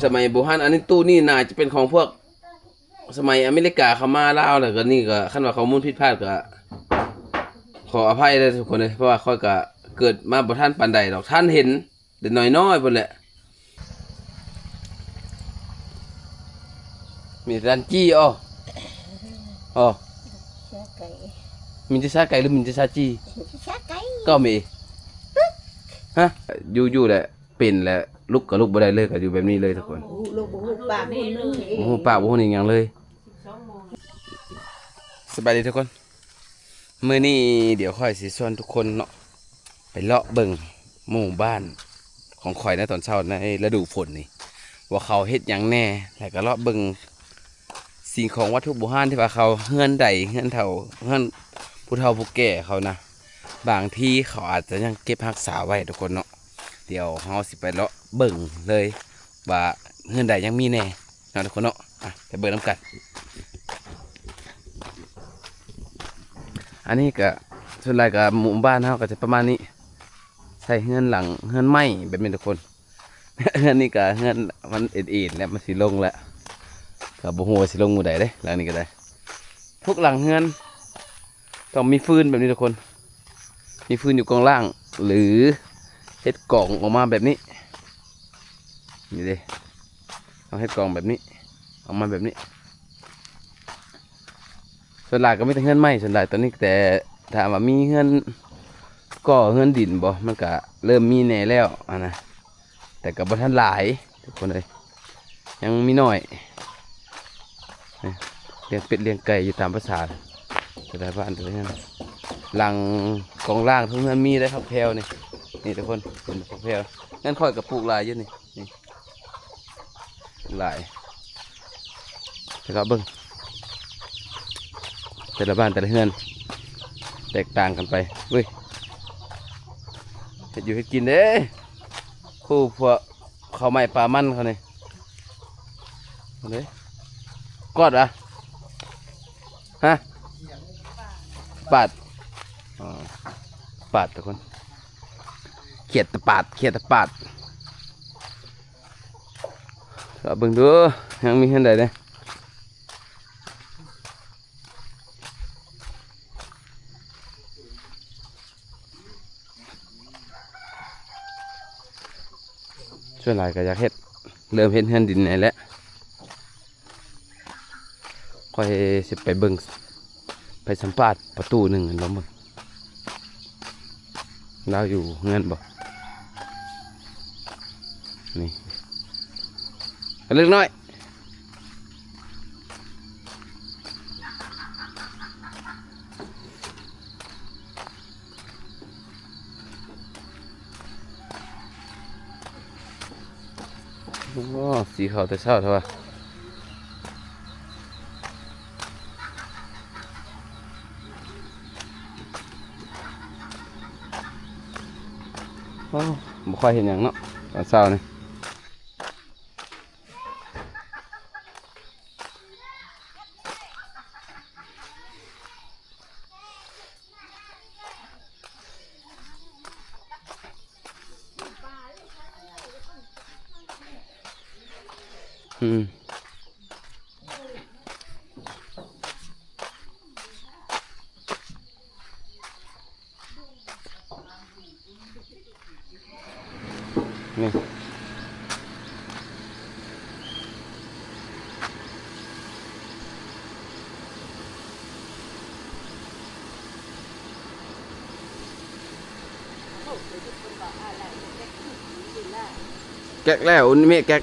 ສະໄໝບູຮານ ອັນນີ້ ຕູ້ນີ້ໜ້າຈະເປັນຂອງພວກ ສະໄໝອາເມລິກາເຂົ້າມາລາວ ແລ້ວກໍນີ້ກໍ ຄັນວ່າຂໍ້ມູນຜິດພາດກໍຂໍອະໄພເດີທຸກຄົນເດີ ເພາະວ່າຂ້ອຍກໍເກີດມາບໍ່ທັນປານໃດດອກ ທັນເຫັນແຕ່ນ້ອຍໆ ພຸ້ນແຫຼະ. ມີແຕ່ຊັ້ນຈີ່ ອໍ ອໍ ຊາໄກ່ ມີແຕ່ຊາໄກ່ ຫຼືມີແຕ່ຊາຈີ່? ຊາໄກ່ ກໍມີ ຮະ ຢູ່ໆ ແຫຼະ ເປັນແລ້ວ ລຸກກໍລຸກບໍ່ໄດ້ເລີຍ ກໍຢູ່ແບບນີ້ເລີຍທຸກຄົນ ບໍ່ຮູ້ລູກ ບໍ່ຮູ້ປາກ ບໍ່ຮູ້ໜຶ່ງ ບໍ່ຮູ້ປາກ ບໍ່ຮູ້ໜຶ່ງຫຍັງເລີຍ. ສະບາຍດີທຸກຄົນ ມື້ນີ້ດຽວຂ້ອຍຊິຊວນທຸກຄົນເນາະ ໄປເລາະເບິ່ງໝູ່ບ້ານຂອງຂ້ອຍໃນຕອນເຊົ້າໃນລະດູຝົນນີ້ ວ່າເຂົາເຮັດຫຍັງແດ່ ແລ້ວກໍເລາະເບິ່ງສິ່ງຂອງວັດຖຸບູຮານທີ່ວ່າເຂົາ ເຮືອນໃດ ເຮືອນເຖົ້າ ເຮືອນຜູ້ເຖົ້າຜູ້ແກ່ເຂົານະ ບາງທີເຂົາອາດຈະຍັງເກັບຮັກສາໄວ້ທຸກຄົນເນາະ. ດຽວເຮົາຊິໄປເລາະເບິ່ງເລີຍວ່າເຮືອນໃດຍັງມີແດ່ເນາະທຸກຄົນເນາະ ໄປເບິ່ງນຳກັນ. ອັນນີ້ກໍສ່ວນຫຼາຍກໍໝູ່ບ້ານເຮົາກໍຈະປະມານນີ້ ໃຊ້ເຮືອນຫຼັງ ເຮືອນໄມ້ແບບນີ້ທຸກຄົນ. ເຮືອນນີ້ກໍເຮືອນມັນເອັນໆ ແລ້ວ ມັນຊິລົງແລ້ວ ກໍບໍ່ຮູ້ວ່າຊິລົງມື້ໃດເດ້ ຫຼັງນີ້ກໍໄດ້. ທຸກຫຼັງເຮືອນຕ້ອງມີຟືນແບບນີ້ທຸກຄົນ ມີຟືນຢູ່ກ້ອງລ່າງ ຫຼືເຮັດກອງອອກມາແບບນີ້ ນີ້ເດ້ ເຮົາເຮັດກອງແບບນີ້ ອອກມາແບບນີ້. ສ່ວນຫຼາຍກໍມີແຕ່ເຮືອນໄມ້ ສ່ວນຫຼາຍຕອນນີ້ ແຕ່ຖາມວ່າມີເຮືອນກໍ່ເຮືອນດິນບໍ່ ມັນກະເລີ່ມມີແດ່ແລ້ວຫັ້ນນະ ແຕ່ກໍບໍ່ທັນຫຼາຍທຸກຄົນເອີຍ ຍັງມີໜ້ອຍ. ນີ້ ລ້ຽງເປັດລ້ຽງໄກ່ຢູ່ຕາມພາສາແຕ່ລະບ້ານແຕ່ລະເຮືອນ. ຫຼັງກອງລ່າງທຸກເຮືອນມີໄດ້ຜັກແພວນີ້ ນີ້ທຸກຄົນ ເຫັນຜັກແພວ ເຮືອນຂ້ອຍກໍປູກຫຼາຍຢູ່ນີ້ ນີ້ ຫຼາຍ ແຕ່ລະເບິ່ງ ແຕ່ລະບ້ານແຕ່ລະເຮືອນແຕກຕ່າງກັນໄປເວີຍ ເຮັດຢູ່ເຮັດກິນເດ້ ຄູ່ພວກເຂົ້າໄມ້ປາມັນເຂົານີ້ ເດ້ ກອດຫວາ ຮະ ປາດ ອໍ ປາດທຸກຄົນ ຂຽດຕະປາດ ຂຽດຕະປາດ. ເລາະເບິ່ງດູ ຍັງມີເຮືອນໃດແດ່. ສ່ວນຫຼາຍກໍຢາກເຮັດ ເລີ່ມເຮັດເຮືອນດິນນີ້ແຫຼະ. ຂ້ອຍຊິໄປເບິ່ງ ໄປສຳພາດປະຕູໜຶ່ງ ລອງເບິ່ງ ລາວຢູ່ເຮືອນບໍ່ ນີ້ ເລັກນ້ອຍ. ໂອ້ ສີຂາວແຕ່ເຊົ້າແທ້ວ່າ. ໂອ້ ບໍ່ຄ່ອຍເຫັນຫຍັງເນາະ ຕອນເຊົ້ານີ້. ອືມ ນີ້ ແກະແລ້ວ ແມ່ແກະ.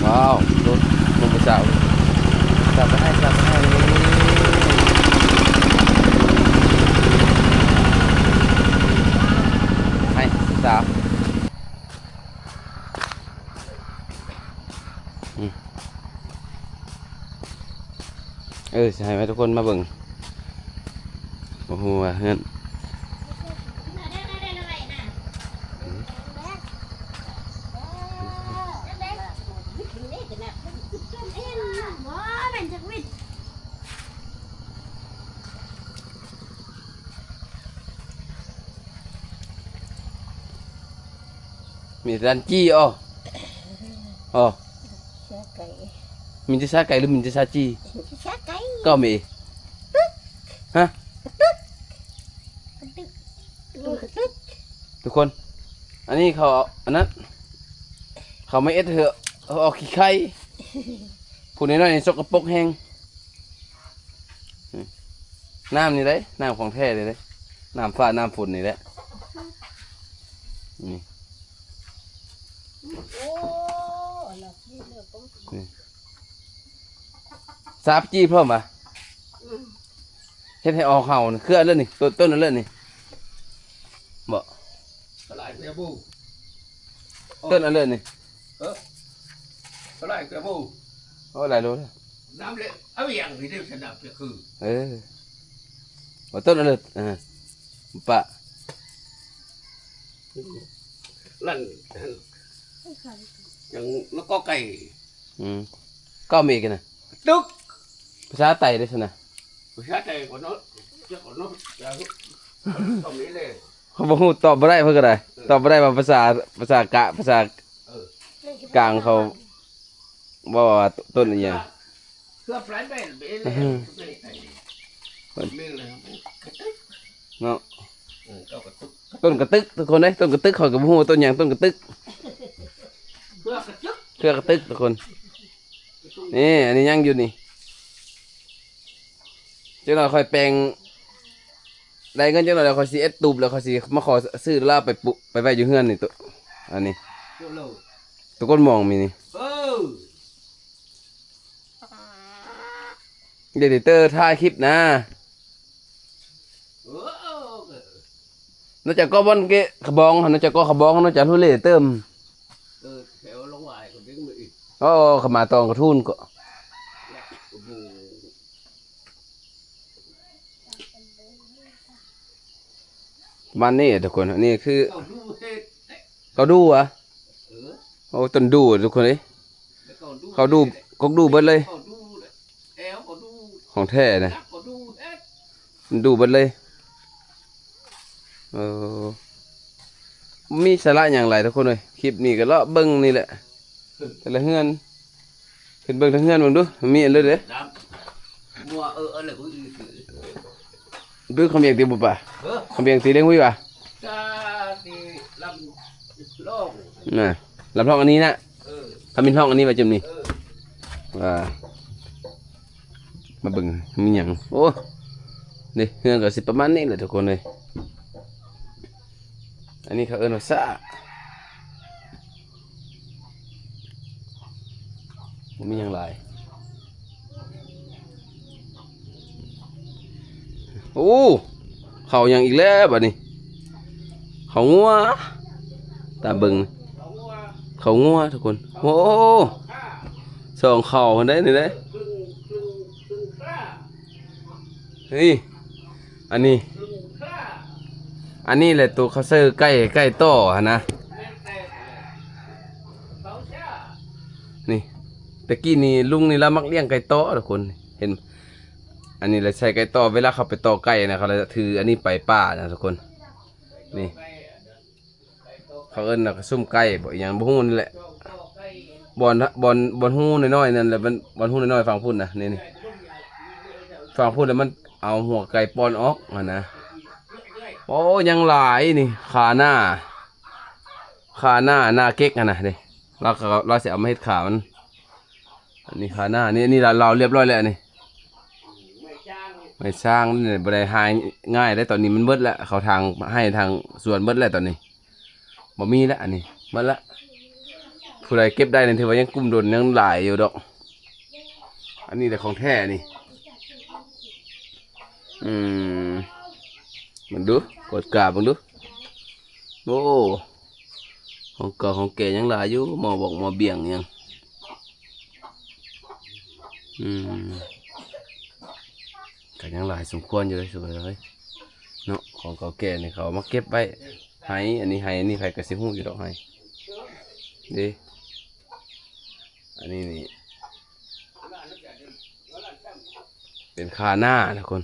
ວ້າວ ລົດ ລົດຜູ້ສາວ ສາວໄປໃຫ້ ສາວໄປໃຫ້ ໃຫ້ສາວ ອືມ. ເອີ ຊິໃຫ້ມາທຸກຄົນມາເບິ່ງ ບໍ່ຮູ້ວ່າເຮືອນ ບໍ່ແມ່ນຈັກວິດ. ມີແຕ່ຊາຈີ້ ອໍ ອໍ ຊາໄກ່ ມີແຕ່ຊາໄກ່ ຫຼືມີແຕ່ຊາຈີ້? ຊາໄກ່ ກໍມີ ຮະ ທຸກຄົນ ອັນນີ້ເຂົາເອົາອັນນັ້ນ ເຂົາມາເຮັດໃຫ້ເອົາອອກຂີ້ໄຂ່ ຜູ້ນ້ອຍໆນີ້ສົກກະປົກແຮງ. ນີ້ ນ້ຳນີ້ເດ້ ນ້ຳຂອງແທ້ເດ້ ນ້ຳຟ້ານ້ຳຝົນນີ້ແຫຼະ ນີ້ ໂອ້ ອັນນັ້ນນີ້ເລີຍ ນີ້ ສາບຈີ້ພ້ອມຫວາ? ອືມ ເຮັດໃຫ້ອອກເຫົ່ານີ້ ຄືອັນເລີດນີ້ ຕົ້ນ ຕົ້ນອັນເລີດນີ້ ບໍ່? ສະຫຼາຍແກ່ບໍ່? ຕົ້ນອັນເລີດນີ້ ເອີ ສະຫຼາຍແກ່ບໍ່? ໂອ້ ຫຼາຍໂລແລ້ວ ນ້ຳເລະ ເອົາຫຍັງນີ້ເດ້ ສະໜາມເປັນຄື ເອີ ບໍ່ ຕົ້ນອັນເລີດ ເອີ ປະ ນັ້ນ ຫຍັງ ແລ້ວກໍໄກ່ ອືມ ກໍມີກັນນະ ຕຶກ ພາສາໄຕເດ້ຊັ້ນນະ ພາສາໄຕກໍເນາະ ເຈົ້າກໍເນາະ ກໍມີເລີຍ ເຂົາບໍ່ຮູ້ ຕອບບໍ່ໄດ້ເພິ່ນກໍໄດ້ ເອີ ຕອບບໍ່ໄດ້ວ່າພາສາ ພາສາກະ ພາສາ ເອີ ກາງເຂົາເວົ້າວ່າຕົ້ນອີ່ຫຍັງ ເຄືອປາຍແມ່ນເບເລ ອືຮຶ ເບເລ ເນາະ ເອີ ຕົ້ນກະຕຶກ ທຸກຄົນເອີຍ ຕົ້ນກະຕຶກ ຂ້ອຍກໍບໍ່ຮູ້ວ່າຕົ້ນຫຍັງ ຕົ້ນກະຕຶກ ເຄືອກະຕຶກ ເຄືອກະຕຶກ ທຸກຄົນ ນີ້ ອັນນີ້ຍັງຢູ່ນີ້ ຈັກໜ່ອຍຂ້ອຍແປງ ໄດ້ເງິນຈັກໜ່ອຍແລ້ວ ຂ້ອຍຊິເຮັດຕູບ ແລ້ວຂ້ອຍຊິມາຂໍຊື້ລາວໄປປຸ ໄປໄວ້ຢູ່ເຮືອນນີ້ ໂຕ ອັນນີ້ ໂຕ ໂຕກ້ນມອງມີນີ້ ເອີ ເດລິເຕີຖ່າຍຄລິບນະ ເອີ ນອກຈາກກໍບ່ອນເກະຂະບອງຫັ້ນ ນອກຈາກກໍຂະບອງ ນອກຈາກທຸເລເຕີມ ເອີ ແຖວລະຫວາຍກໍດຶງມາອີກ ເອີ ເຂົ້າມາຕອງກະທູນກໍ ແລະ ໂອ້ໂຫ ປະມານນີ້ທຸກຄົນ ອັນນີ້ຄື ເຂົາດູເຮັດ ເຂົາດູຫວາ? ເອີ ໂອ້ ຕົ້ນດູທຸກຄົນເອີຍ ເຂົາດູ ເຂົາດູ ເຂົາດູເບິດເລີຍ ເຂົາດູ ແອວເຂົາດູ ຂອງແທ້ນະ ເຂົາດູເຮັດ ມັນດູເບິດເລີຍ ເອີ ມີສາລະຫຍັງຫຼາຍທຸກຄົນເອີຍ ຄລິບນີ້ກໍເລາະເບິ່ງນີ້ແຫຼະ ແຕ່ລະເຮືອນ ຂຶ້ນເບິ່ງທາງເຮືອນເບິ່ງດູ ມີອັນເລີດເດ້ ນ້ຳ ມົວ ເອີ ອັນເລີດ ເບິ່ງຄຳວຽງຕີບຸປະ ເອີ ຄຳວຽງຕີເລັງຫຸຍຫວາ? ຈາຕີລຳລອງ ນະ ລຳລອງອັນນີ້ນະ ເອີ ຄຳມິນລອງອັນນີ້ວ່າຈຸມນີ້ ເອີ ວ່າ ມາເບິ່ງມີຫຍັງ ໂອ້ ນີ້ເຮືອນກໍຊິປະມານນີ້ແຫຼະທຸກຄົນເອີຍ ອັນນີ້ເຂົາເອີ້ນວ່າສະ ບໍ່ມີຫຍັງຫຼາຍ ໂອ້ ເຂົ້າຫຍັງອີກແລ້ວບາດນີ້ ເຂົ້າງົວ ຕາເບິ່ງ ເຂົ້າງົວທຸກຄົນ ໂອ້ ສອງເຂົ້າຫັ້ນເດ້ນີ້ເດ້ ນີ້ ອັນນີ້ ອັນນີ້ແຫຼະໂຕເຂົາໃສ່ໄກ່ ໄກ່ຕໍ່ຫັ້ນນະ ນີ້ ແຕ່ກີ້ນີ້ລຸງນີ້ລາວມັກລ້ຽງໄກ່ຕໍ່ທຸກຄົນ ເຫັນ ອັນນີ້ລະໃສ່ໄກ່ຕໍ່ ເວລາເຂົາໄປຕໍ່ໄກ່ນະ ເຂົາລະຖືອັນນີ້ໄປປ່ານະທຸກຄົນ ນີ້ ເຂົາເອີ້ນວ່າກະສຸ້ມໄກ່ບໍ ອີ່ຫຍັງບໍ່ຮູ້ນີ້ແຫຼະ ບ່ອນ ບ່ອນ ບ່ອນຮູນ້ອຍໆນັ້ນແຫຼະ ມັນບ່ອນຮູນ້ອຍໆຝັ່ງພຸ້ນນະ ນີ້ ນີ້ ຝັ່ງພຸ້ນລະມັນເອົາຫົວໄກ່ປ່ອນອອກຫັ້ນນະ ໂອ້ ຍັງຫຼາຍນີ້ ຄາໜ້າ ຄາໜ້າ ໜ້າເກັກຫັ້ນນະເດ້ ລາວກໍ ລາວຊິເອົາມາເຮັດຂາມັນ ອັນນີ້ຄາໜ້າ ນີ້ ນີ້ລາວລຽບຮ້ອຍແລ້ວນີ້ ໄມ້ຊ້າງນີ້ບໍ່ໄດ້ຫາງ່າຍເດ້ ຕອນນີ້ມັນເບິດແລ້ວ ເຂົາທາງໄຮ່ທາງສວນເບິດແລ້ວຕອນນີ້ ບໍ່ມີແລ້ວ ອັນນີ້ໝົດແລ້ວ ຜູ້ໃດເກັບໄດ້ນີ້ຖືວ່າຍັງກຸ້ມດົນ ຍັງຫຼາຍຢູ່ດອກ ອັນນີ້ແຫຼະຂອງແທ້ນີ້ ອືມ ເບິ່ງດູ ກວດກາເບິ່ງດູ ໂອ້ ຂອງເກົ່າຂອງແກ່ຍັງຫຼາຍຢູ່ ໝໍ້ບອກໝໍ້ບຽງຫຍັງ ອືມ ກໍຍັງຫຼາຍສົມຄວນຢູ່ເດ້ ສະບາຍເອີຍ ເນາະ ຂອງເກົ່າແກ່ນີ້ເຂົາເອົາມາເກັບໄວ້ ໄຮ່ ອັນນີ້ໄຮ່ ອັນນີ້ໃຜກໍຊິຮູ້ຢູ່ດອກໄຮ່ ເດ້ ອັນນີ້ນີ້ ເປັນຄາໜ້າທຸກຄົນ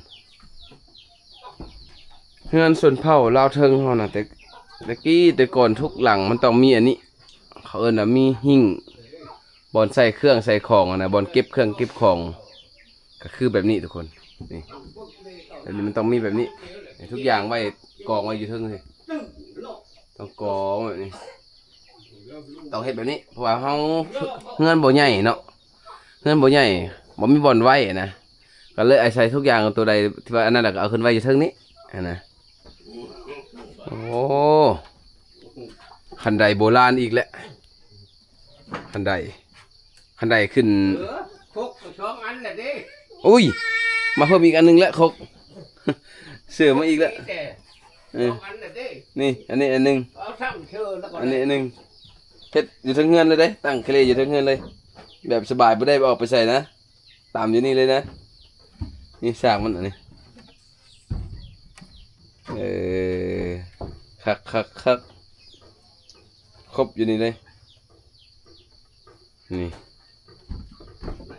ເຮືອນຊົນເຜົ່າລາວເທິງເຮົານະ ແຕ່ ແຕ່ກີ້ແຕ່ກ່ອນທຸກຫຼັງມັນຕ້ອງມີອັນນີ້ ເຂົາເອີ້ນວ່າມີຫິ້ງ ບ່ອນໃສ່ເຄື່ອງໃສ່ຂອງຫັ້ນນະ ບ່ອນເກັບເຄື່ອງເກັບຂອງ ກໍຄືແບບນີ້ທຸກຄົນ. ນີ້ ແບບນີ້ມັນຕ້ອງມີແບບນີ້ ໃຫ້ທຸກຢ່າງໄວ້ ກອງໄວ້ຢູ່ເທິງຊີ້ ຕ້ອງກອງແບບນີ້ ຕ້ອງເຮັດແບບນີ້ ເພາະວ່າເຮົາ ເຮືອນບໍ່ໃຫຍ່ເນາະ ເຮືອນບໍ່ໃຫຍ່ ບໍ່ມີບ່ອນໄວ້ນະ ກໍເລີຍອາໄສທຸກຢ່າງ ຕົວໃດທີ່ວ່າອັນນັ້ນ ແລ້ວກໍເອົາຂຶ້ນໄວ້ຢູ່ເທິງນີ້ຫັ້ນນະ. ໂອ້ ຄັນໄດໂບລານອີກແລ້ວ ຄັນໄດ ຄັນໄດຂຶ້ນ ເອີ ຄົກສອງອັນແຫຼະເດ້. ໂອ້ຍ ມາເພີ່ມອີກອັນໜຶ່ງແລ້ວ ຄົກ ເສີມມາອີກແລ້ວ ມີແຕ່ ເອີ ສອງອັນແຫຼະເດ້. ນີ້ ອັນນີ້ອັນໜຶ່ງ ເອົາທັງເຊີແລ້ວກໍ ອັນນີ້ອັນໜຶ່ງ ເຮັດຢູ່ເທິງເຮືອນເລີຍເດ້ ຕັ້ງເຄເລຢູ່ເທິງເຮືອນເລີຍ ແບບສະບາຍ ບໍ່ໄດ້ອອກໄປໃສນະ ຕາມຢູ່ນີ້ເລີຍນະ. ນີ້ຊາກມັນອັນນີ້ ເອີ ຄັກໆໆ ຄົບຢູ່ນີ້ເລີຍ ນີ້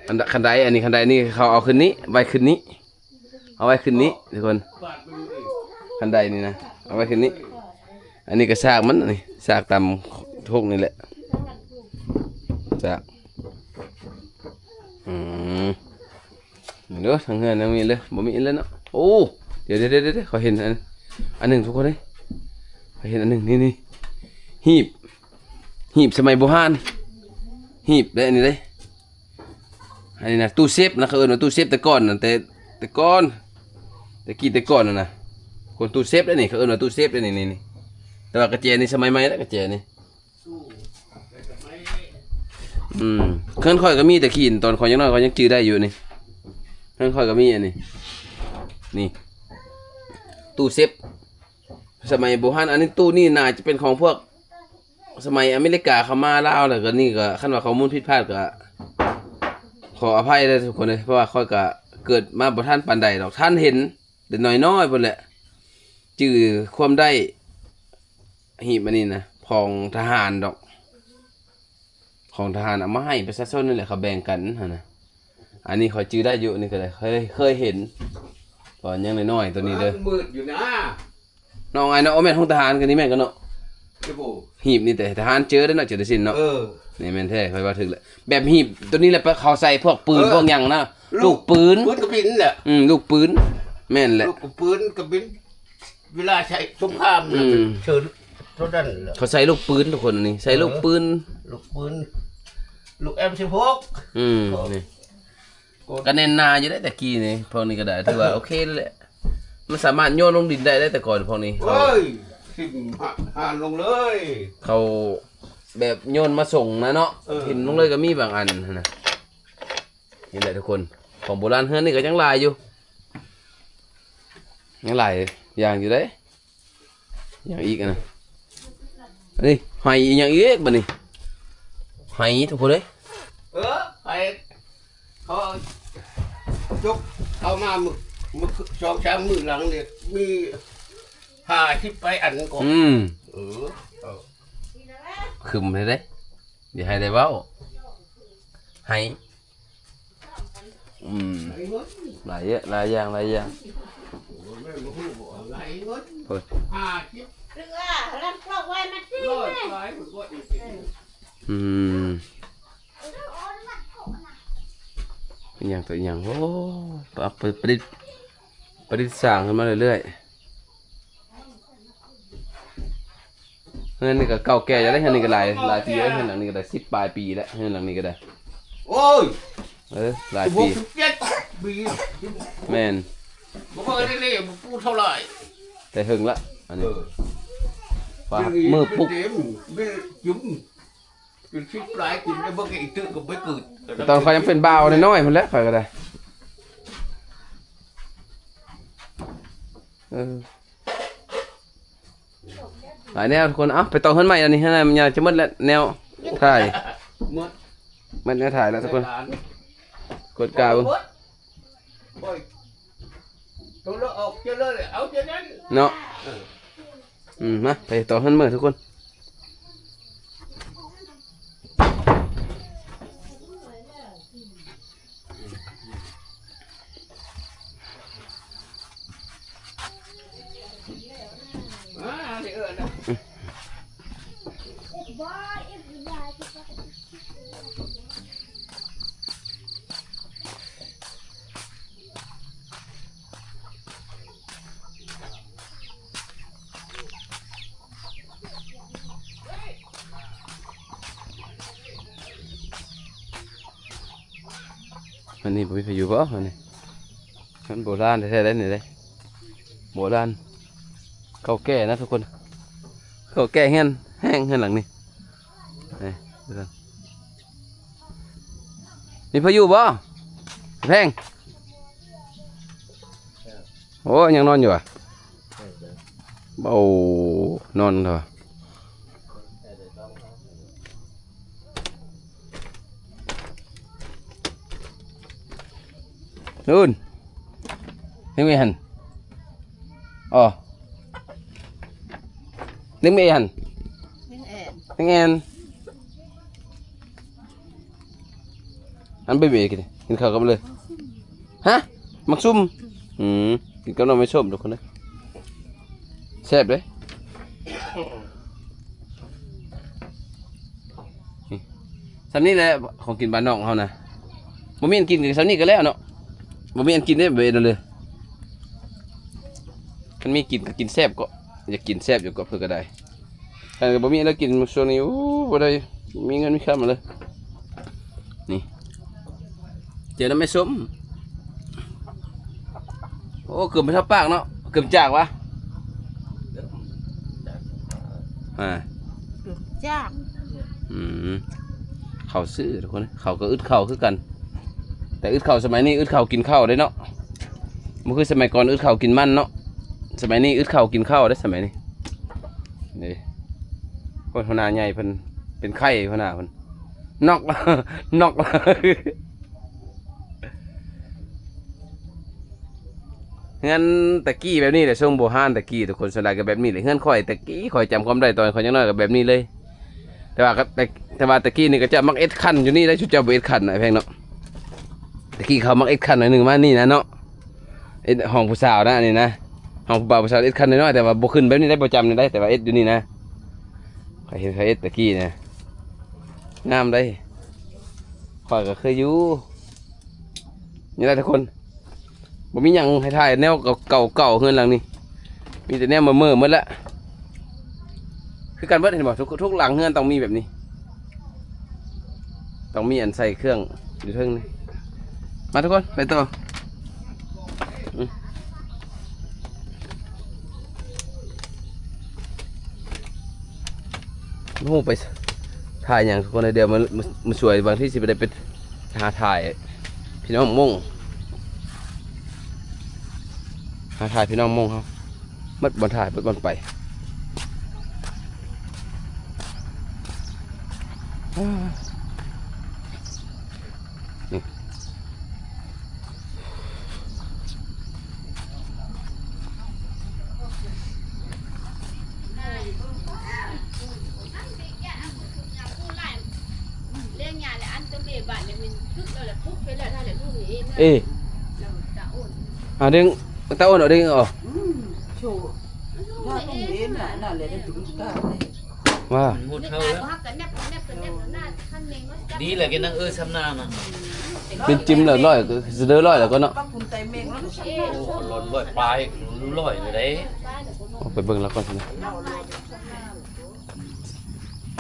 ອັນ ຄັນໄດ ອັນນີ້ ຄັນໄດນີ້ ເຂົາເອົາຂຶ້ນນີ້ ໄວ້ຂຶ້ນນີ້ ເອົາໄວ້ຂຶ້ນນີ້ທຸກຄົນ ຄັນໄດນີ້ນະ ເອົາໄວ້ຂຶ້ນນີ້. ອັນນີ້ກໍຊາກມັນ ອັນນີ້ຊາກຕາມໂຄກນີ້ແຫຼະ ຊາກ ອືມ ນີ້ເດີ ທາງເຮືອນຍັງມີເລີຍ ບໍ່ມີອີກແລ້ວເນາະ. ໂອ້ ດຽວໆໆ ຂ້ອຍເຫັນອັນ ອັນໜຶ່ງທຸກຄົນເອີຍ ຂ້ອຍເຫັນອັນໜຶ່ງ ນີ້ໆ ຮີບ ຮີບສະໄໝບູຮານ ຮີບເດ້ ອັນນີ້ເດ້ ອັນນີ້ນະ ຕູ້ເຊຟນະ ເຂົາເອີ້ນວ່າຕູ້ເຊຟແຕ່ກ່ອນນະ ແຕ່ ແຕ່ກ່ອນ ແຕ່ກີ້ແຕ່ກ່ອນຫັ້ນນະ ຄົນຕູ້ເຊຟເດ້ນີ້ ເຂົາເອີ້ນວ່າຕູ້ເຊຟເດ້ນີ້ ນີ້ ນີ້ ແຕ່ວ່າກະແຈນີ້ສະໄໝໃໝ່ແລ້ວ ກະແຈນີ້. ອືມ ເຮືອນຂ້ອຍກໍມີແຕ່ຄີນ ຕອນຂ້ອຍຍັງນ້ອຍ ຂ້ອຍຍັງຈື່ໄດ້ຢູ່ນີ້ ເຮືອນຂ້ອຍກໍມີອັນນີ້ ນີ້ ຕູ້ເຊຟສະໄໝບູຮານ. ອັນນີ້ ຕູ້ນີ້ໜ້າຈະເປັນຂອງພວກສະໄໝອາເມລິກາເຂົ້າມາລາວ ແລ້ວກໍນີ້ກໍ ຄັນວ່າຂໍ້ມູນຜິດພາດກໍຂໍອະໄພເດີທຸກຄົນເອີຍ ເພາະວ່າຂ້ອຍກໍເກີດມາບໍ່ທັນປານໃດດອກ ທັນເຫັນ ແຕ່ນ້ອຍໆ ພຸ້ນແຫຼະ ຈື່ຄວາມໄດ້ ຮີບອັນນີ້ນະ ຂອງທະຫານດອກ ຂອງທະຫານເອົາມາໃຫ້ປະຊາຊົນນີ້ແຫຼະ ເຂົາແບ່ງກັນຫັ້ນນະ. ອັນນີ້ຂ້ອຍຈື່ໄດ້ຢູ່ ອັນນີ້ກໍໄດ້ ເຄີຍ ເຄີຍເຫັນຕອນຍັງນ້ອຍໆ ຕົວນີ້ເດີ ມືດຢູ່ນະ ນ້ອງອ້າຍເນາະ. ໂອ ແມ່ນຂອງທະຫານ ກໍນີ້ແມ່ນກັນເນາະ ຮີບນີ້ແຕ່ທະຫານເຈີເດ້ເນາະ ເຈີໄດ້ຊິນເນາະ. ເອີ ນີ້ແມ່ນແທ້ ຂ້ອຍວ່າຖືກແຫຼະ ແບບຮີບຕົວນີ້ແຫຼະ ເຂົາໃສ່ພວກປືນ ເອີ ພວກຫຍັງນະ ລູກ ລູກປືນ ປືນກະບິນແຫຼະ ອືມ ລູກປືນ ແມ່ນແຫຼະ ລູກປືນກະບິນ ເວລາໃຊ້ສົງຄາມ ອືມ ເຊີນໂຕນັ້ນແຫຼະ ເຂົາໃສ່ລູກປືນທຸກຄົນ ອັນນີ້ໃສ່ລູກ ເອີ ປືນ ລູກປືນ ລູກເອັມສິບຫົກ ອືມ ນີ້ ກໍແໜ້ນໜາຢູ່ເດ້ແຕ່ກີ້ນີ້ ພວກນີ້ກໍໄດ້ ຖືວ່າໂອເຄແຫຼະ ມັນສາມາດໂຍນລົງດິນໄດ້ເດ້ແຕ່ກ່ອນພວກນີ້ ເອີຍ ຖິ້ມຫານລົງເລີຍ ເຂົາແບບໂຍນມາສົ່ງນະເນາະ ເອີ ຖິ້ມລົງເລີຍກໍມີບາງອັນຫັ້ນນະ. ນີ້ແຫຼະທຸກຄົນ ຂອງໂບລານເຮືອນນີ້ກໍຍັງຫຼາຍຢູ່ ຍັງຫຼາຍຢ່າງຢູ່ເດ້. ຫຍັງອີກອັນນະ ອັນນີ້ ໄຫອີຫຍັງອີກບັດນີ້ ໄຫທຸກຄົນເອີຍ ເອີ ໄຫ ເຂົາຈົກເອົາມາມື້ ມື້ສອງສາມມື້ຫຼັງນີ້ ມີຫ້າສິບປາຍອັນກໍ ອືມ ເອີ ເອີ ຄຶມເລີຍເດ້ ຢ່າໃຫ້ໄດ້ເວົ້າ ໄຫ ອືມ ຫຼາຍເຍອະ ຫຼາຍຢ່າງ ຫຼາຍຢ່າງ ໂອ້ຍ ອືມ ອີຫຍັງຕໍ່ອີຫຍັງ ໂອ້ ປະດິດ ປະດິດສ້າງຂຶ້ນມາເລື້ອຍໆ. ເຮືອນນີ້ກໍເກົ່າແກ່ຢູ່ເດ້ ເຮືອນນີ້ກໍຫຼາຍ ຫຼາຍປີແລ້ວ ເຮືອນຫຼັງນີ້ກໍໄດ້ສິບປາຍປີແລ້ວ ເຮືອນຫຼັງນີ້ກໍໄດ້ ໂອ້ຍ ເອີ ຫຼາຍປີ ສິບຫົກ ສິບເຈັດປີ ແມ່ນ ບໍ່ເຄີຍໄດ້ເລີຍ ບໍ່ປູເທົ່າໃດ ແຕ່ເຫິງລະ ອັນນີ້ ເອີ ວ່າ ເປັນ ມື້ປຸກ ເປັນເຕັມ ເປັນຈຸ້ມ ເປັນສິບປາຍປີແລ້ວ ບໍ່ເຄີຍຕື່ມກໍບໍ່ເກີດ ຕອນຂ້ອຍຍັງເປັນບ່າວນ້ອຍໆ ພຸ້ນແຫຼະ ຂ້ອຍກໍໄດ້ເອີ ຫຼາຍແນວທຸກຄົນ ເອົ້າ ໄປຕໍ່ເຮືອນໃໝ່ ອັນນີ້ເຮືອນໃໝ່ມັນຍາວຈະໝົດແລ້ວ ແນວຖ່າຍ ໝົດ ໝົດແນວຖ່າຍແລ້ວທຸກຄົນ ກວດກາເບິ່ງ ໂອ້ຍ ໂຕລະອອກເຈາເລີຍ ເອົາເຈານັ້ນເນາະ ເອີ ອືມ ມາ ໄປຕໍ່ເຮືອນໃໝ່ທຸກຄົນ. ອ່າ ນີ້ເອີນະ ບໍ່ ອີກຫຼາຍ ອັນນີ້ບໍ່ມີໃຜຢູ່ບໍ່? ອັນນີ້ມັນໂບລານແທ້ໆເດ້ນີ້ເດ້ ໂບລານ ເກົ່າແກ່ນະທຸກຄົນ ເກົ່າແກ່ເຮືອນແຮງເຮືອນຫຼັງນີ້ ນີ້ ມີໃຜຢູ່ບໍ່? ແພງ ໂອ້ ຍັງນອນຢູ່ຫວາ? ໂອ້ ນອນເຖາະ ນູນ ເຮັດຫຍັງຫັ້ນ? ອໍ ເຮັດຫຍັງຫັ້ນ? ເຮັດຫຍັງຫັ້ນ? ອັນເບບີກິນ ກິນເຂົ້າກັບເລີຍ ຮະ ໝາກຊຸ່ມ ອືມ ກິນກັບໜໍ່ໄມ້ສົ້ມທຸກຄົນເອີຍ ແຊບເດ້ ນີ້ ສ່ຳນີ້ແຫຼະ ຂອງກິນບ້ານນອກເຮົານະ ບໍ່ມີອັນກິນກໍສ່ຳນີ້ກໍແລ້ວເນາະ ບໍ່ມີອັນກິນເດ້ ບໍ່ເຮັດແນວເລີຍ ຄັນມີກິນກໍກິນແຊບເກາະ ຢາກກິນແຊບຢູ່ເກາະ ເພິ່ນກໍໄດ້ ແຕ່ກໍບໍ່ມີແນວກິນຊ່ວງນີ້ ໂອ້ ບໍ່ໄດ້ມີເງິນມີຄຳເລີຍ ນີ້ ເຈີນ້ຳໄມ້ສົ້ມ ໂອ້ ເກືອບບໍ່ເຂົ້າປາກເນາະ ເກືອບຈາກຫວາ? ອ່າ ເກືອບຈາກ ອືມ ເຂົ້າຊື່ທຸກຄົນ ເຂົ້າກໍອຶດເຂົ້າຄືກັນ ແຕ່ອຶດເຂົ້າສະໄໝນີ້ ອຶດເຂົ້າກິນເຂົ້າເດ້ເນາະ ບໍ່ຄືສະໄໝກ່ອນອຶດເຂົ້າກິນມັນເນາະ ສະໄໝນີ້ອຶດເຂົ້າກິນເຂົ້າເດ້ສະໄໝນີ້ ນີ້ ໂອ້ຍ ຫົວໜ້າໃຫຍ່ເພິ່ນເປັນໄຂ້ ຫົວໜ້າເພິ່ນ ນອກ ນອກ ເຮືອນແຕ່ກີ້ແບບນີ້ແຫຼະ ຊົງໂບຮານແຕ່ກີ້ທຸກຄົນ ສ່ວນຫຼາຍກໍແບບນີ້ແຫຼະ ເຮືອນຂ້ອຍແຕ່ກີ້ ຂ້ອຍຈຳຄວາມໄດ້ຕອນຂ້ອຍຍັງນ້ອຍກໍແບບນີ້ເລີຍ ແຕ່ວ່າກໍ ແຕ່ ແຕ່ວ່າແຕ່ກີ້ນີ້ເຂົາເຈົ້າມັກເຮັດຄັນຢູ່ນີ້ໄດ໋ ຊຸມເຈົ້າບໍ່ເຮັດຄັນນະ ແພງເນາະ ແຕ່ກີ້ເຂົາມັກເຮັດຄັນໜ້ອຍໜຶ່ງມານີ້ນະເນາະ ເຮັດຫ້ອງຜູ້ສາວນະ ອັນນີ້ນະ ຫ້ອງຜູ້ບ່າວຜູ້ສາວເຮັດຄັນນ້ອຍໆ ແຕ່ວ່າບໍ່ຂຶ້ນແບບນີ້ໄດ໋ ບໍ່ຈຳນີ້ໄດ໋ ແຕ່ວ່າເຮັດຢູ່ນີ້ນະ ຂ້ອຍເຫັນເຂົາເຮັດແຕ່ກີ້ນະ ງາມໄດ໋ ຂ້ອຍກໍເຄີຍຢູ່ ນີ້ແຫຼະທຸກຄົນ ບໍ່ມີຫຍັງໃຫ້ຖ່າຍ ແນວເກົ່າໆ ເຮືອນຫຼັງນີ້ ມີແຕ່ແນວເມີ່ໆ ໝົດລະ ຄືກັນເບິດ ເຫັນບໍ່? ທຸກ ທຸກຫຼັງເຮືອນຕ້ອງມີແບບນີ້ ຕ້ອງມີອັນໃສ່ເຄື່ອງຢູ່ເທິງນີ້ ມາທຸກຄົນ ໄປຕໍ່ ອືມ ບໍ່ຮູ້ໄປຖ່າຍຫຍັງທຸກຄົນ ດຽວມາ ມາ ມາຊ່ວຍ ບາງທີຊິໄປໄດ້ໄປຫາຖ່າຍພີ່ນ້ອງມົ້ງ ຫາຖ່າຍພີ່ນ້ອງມົ້ງເຮົາ ໝົດບ່ອນຖ່າຍ ໝົດບ່ອນໄປ ນີ້ ເອີ ອາ ດຶງ ຕາໂອນ ເອົາດຶງ ອືມ ໂຊ ວ່າ ມັນໝົດເທົ່າແລ້ວ ດີແຫຼະ ກິນນາງເອີຊຳນານນະ ເປັນຈິມແລ້ວ ຮ້ອຍ ກໍຊິເດີ ຮ້ອຍແລ້ວກໍເນາະ ໂອ້ ຮ້ອຍປາຍ ຮ້ອຍເດ້ ອອກໄປເບິ່ງລາວກ່ອນ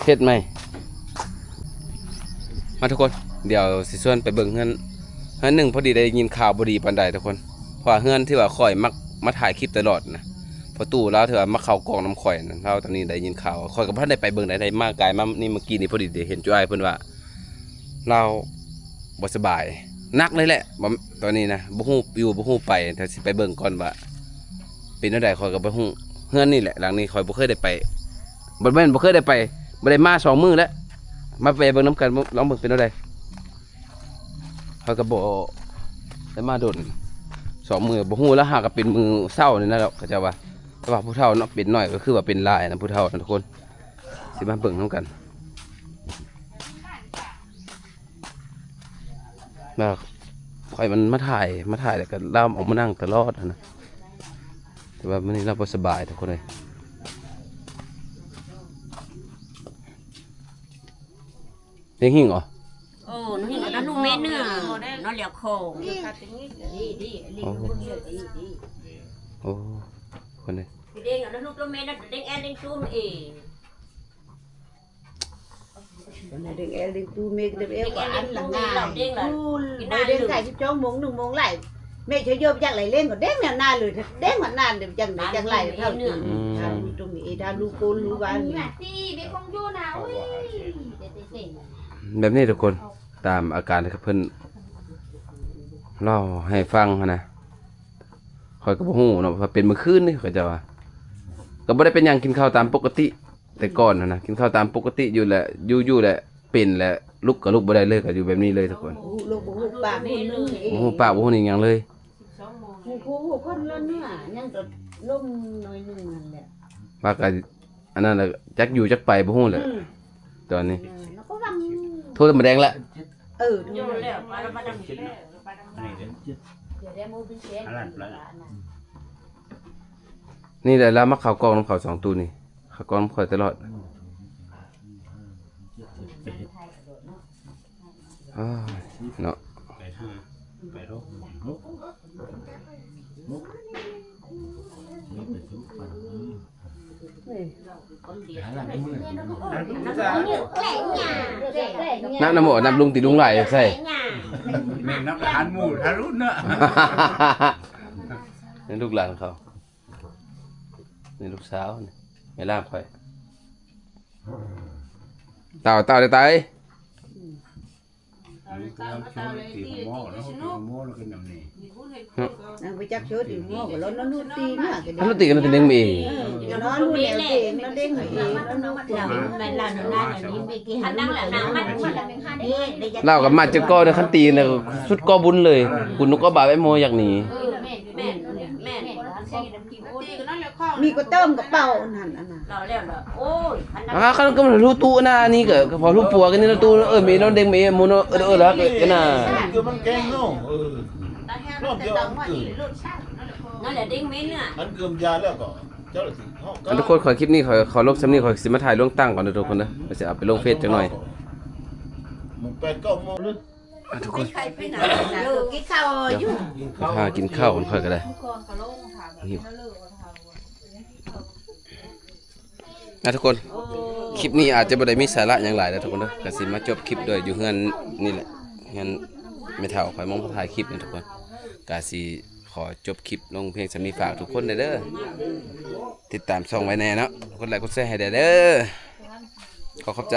ເຮັດໃໝ່ ມາທຸກຄົນ ດຽວຊິຊວນໄປເບິ່ງເຮືອນ ເຮືອນໜຶ່ງ ພໍດີໄດ້ຍິນຂ່າວບໍ່ດີປານໃດທຸກຄົນ ເພາະວ່າເຮືອນທີ່ວ່າຂ້ອຍມັກມາຖ່າຍຄລິບຕະຫຼອດນະ ພໍ່ຕູ້ລາວທີ່ວ່າມາເຂົ້າກ້ອງນຳຂ້ອຍນະ ລາວຕອນນີ້ໄດ້ຍິນຂ່າວ ຂ້ອຍກໍບໍ່ທັນໄດ້ໄປເບິ່ງໃດ ໄດ້ມາກາຍມານີ້ເມື່ອກີ້ນີ້ ພໍດີໄດ້ເຫັນຈຸອ້າຍເພິ່ນວ່າລາວບໍ່ສະບາຍໜັກເລີຍແຫຼະ ບໍ່ ຕອນນີ້ນະ ບໍ່ຮູ້ຢູ່ບໍ່ຮູ້ໄປ ແຕ່ຊິໄປເບິ່ງກ່ອນວ່າເປັນແນວໃດ ຂ້ອຍກໍບໍ່ຮູ້ ເຮືອນນີ້ແຫຼະ ຫຼັງນີ້ຂ້ອຍບໍ່ເຄີຍໄດ້ໄປ ບໍ່ແມ່ນບໍ່ເຄີຍໄດ້ໄປ ບໍ່ໄດ້ມາສອງມື້ແລ້ວ ມາແວ່ເບິ່ງນຳກັນ ລອງເບິ່ງເປັນແນວໃດ ຂ້ອຍກໍບໍ່ໄດ້ມາດົນ ສອງມື້ ບໍ່ຮູ້ລະ ຫາກະເປັນມື້ເຊົ້ານີ້ນະ ເຂົາເຈົ້າວ່າ ແຕ່ວ່າຜູ້ເຖົ້າເນາະ ເປັນໜ້ອຍກໍຄືວ່າເປັນຫຼາຍນະ ຜູ້ເຖົ້ານະທຸກຄົນ ຊິມາເບິ່ງນຳກັນ ແລ້ວຂ້ອຍມັນມາຖ່າຍ ມາຖ່າຍແລ້ວກໍລາວອອກມານັ່ງຕະຫຼອດຫັ້ນນະ ແຕ່ວ່າມື້ນີ້ລາວບໍ່ສະບາຍທຸກຄົນເອີຍ ເຮັດຫຍັງເນາະ? ໂອ້ ໜູເຫັນກໍນະ ລູກແມ່ເນື້ອ ນອນຫຼຽວໂຄງ ໂອ້ ໂອ້ ຄົນນີ້ ເດ້ງເອົານະ ລູກແມ່ນະ ເດ້ງແອນເດ້ງຕູມເອ ເດັກແອວເດັກຕູເມກເດັກແອວກໍອັນລະງ່າຍ ເດັກໄດ້ສິບສອງໂມງ ໜຶ່ງໂມງຫຼາຍ ແມ່ເຈົ້າໂຍມຈັກໄຫຼເຫຼັ້ນກໍເດັກແນວໜ້າເລີຍ ເດັກມານານເດີ ຈັ່ງໃດຈັ່ງໄຫຼເທົ່າ ອືມ ຖ້າຮູ້ຕົງເອ ຖ້າຮູ້ໂກນຮູ້ວ່າ ແບບນີ້ທຸກຄົນ ຕາມອາການທີ່ເພິ່ນເລົ່າໃຫ້ຟັງຫັ້ນນະ ຂ້ອຍກໍບໍ່ຮູ້ເນາະ ວ່າເປັນມື້ຄືນນີ້ ເຂົາເຈົ້າວ່າ ກໍບໍ່ໄດ້ເປັນຫຍັງ ກິນເຂົ້າຕາມປົກກະຕິ ແຕ່ກ່ອນຫັ້ນນະ ກິນເຂົ້າຕາມປົກກະຕິຢູ່ແຫຼະ ຢູ່ ຢູ່ແຫຼະ ເປັນແຫຼະ ລຸກກໍລຸກບໍ່ໄດ້ເລີຍ ກໍຢູ່ແບບນີ້ເລີຍທຸກຄົນ ບໍ່ຮູ້ປາກບໍ່ຮູ້ໜຶ່ງ ບໍ່ຮູ້ປາກບໍ່ຮູ້ໜຶ່ງຫຍັງເລີຍ ຮູ້ຜູ້ຮູ້ຄົນລະເນື້ອ ຍັງກໍລົມໜ້ອຍໜຶ່ງນັ້ນແຫຼະ ວ່າກໍອັນນັ້ນແຫຼະ ຈັກຢູ່ຈັກໄປບໍ່ຮູ້ແຫຼະ ອືມ ຕອນນີ້ ເອີ ແລ້ວກໍຫວັງ ໂທນຳແດງລະ ເອີ ໂທນຳແດງ ນີ້ແຫຼະ ລາວມາເຂົ້າກ້ອງນຳເຂົາສອງຕູ້ນີ້ ເຂົ້າກ້ອງນຳຂ້ອຍຕະຫຼອດ ອ້າຍ ເນາະ ນັບນຳບໍ່ ນັບລຸງຕິ ລຸງຫຼາຍໃສ່ ແມ່ນນັບທານໝູ່ທາລຸນເນາະ ນີ້ລູກຫຼານເຂົາ ນີ້ລູກສາວ ນີ້ແມ່ຫຼານຂ້ອຍ ເຕົ່າ ເຕົ່າ ເຕົ່າ ນາງໄປຈັກໂຊດຢູ່ໝໍກໍລອນນອນນູຕີນະ ອັນນັ້ນຕີກັນແຕ່ເດັກເມ ເອີ ນອນຢູ່ແນວເອງນອນເດັກເອງນອນ ລາວກໍມາຈັກກໍເດີ ຄັນຕີນະ ສຸດກໍບຸນເລີຍ ບຸນກໍບາບ ໄອ້ໂມຢາກໜີ ແມ່ນ ແມ່ນ ແມ່ນ ມີກໍເຕີມກະເປົານັ້ນ ອັນນັ້ນ ລາວແລ້ວລະ ໂອ້ຍ ອັນນັ້ນ ອ່າ ຄັນກໍຮູ້ຕູ້ອັນນັ້ນ ອັນນີ້ກໍ ກໍພໍຮູ້ປົວກັນນີ້ລະຕູ້ ເອີ ມີນ້ອງເດັກ ມີໝູ່ເນາະ ເອີ ເອີ ລະ ເອີ ນະ ຄືມັນແກງເຮົາ ເອີ ລອບດຽວ ນັ້ນແຫຼະ ເດັກເມເນືອ ອັນເກີມຢາແລ້ວກໍ ເຈົ້າລະຕິເຮົາ ອັນທຸກຄົນ ຂໍຄລິບນີ້ ຂໍ ຂໍລົງຊ່ຳນີ້ ຂໍຊິມາຖ່າຍລວງຕັ້ງກ່ອນເດີທຸກຄົນເດີ ຊິເອົາໄປລົງເຟສຈັກໜ່ອຍ ມັນແປດເກົ້າໂມງ ອ່ະ ທຸກຄົນ ກິນເຂົ້າຢູ່ ຫາກິນເຂົ້າກ່ອນ ຂ້ອຍກໍໄດ້ ຫິວ ອ່ະ ທຸກຄົນ ຄລິບນີ້ອາດຈະບໍ່ໄດ້ມີສາລະຫຍັງຫຼາຍເດີທຸກຄົນເດີ ກະຊິມາຈົບຄລິບດ້ວຍຢູ່ເຮືອນນີ້ແຫຼະ ເຮືອນແມ່ເຖົ້າຂ້ອຍ ມອງຖ່າຍຄລິບນີ້ທຸກຄົນ ກະຊິຂໍຈົບຄລິບລົງພຽງສ່ຳນີ້ ຝາກທຸກຄົນແດ່ເດີ ຕິດຕາມຊ່ອງໄວ້ແດ່ເນາະ ກົດໄລກົດແຊໃຫ້ແດ່ເດີ ຂໍຂອບໃຈ.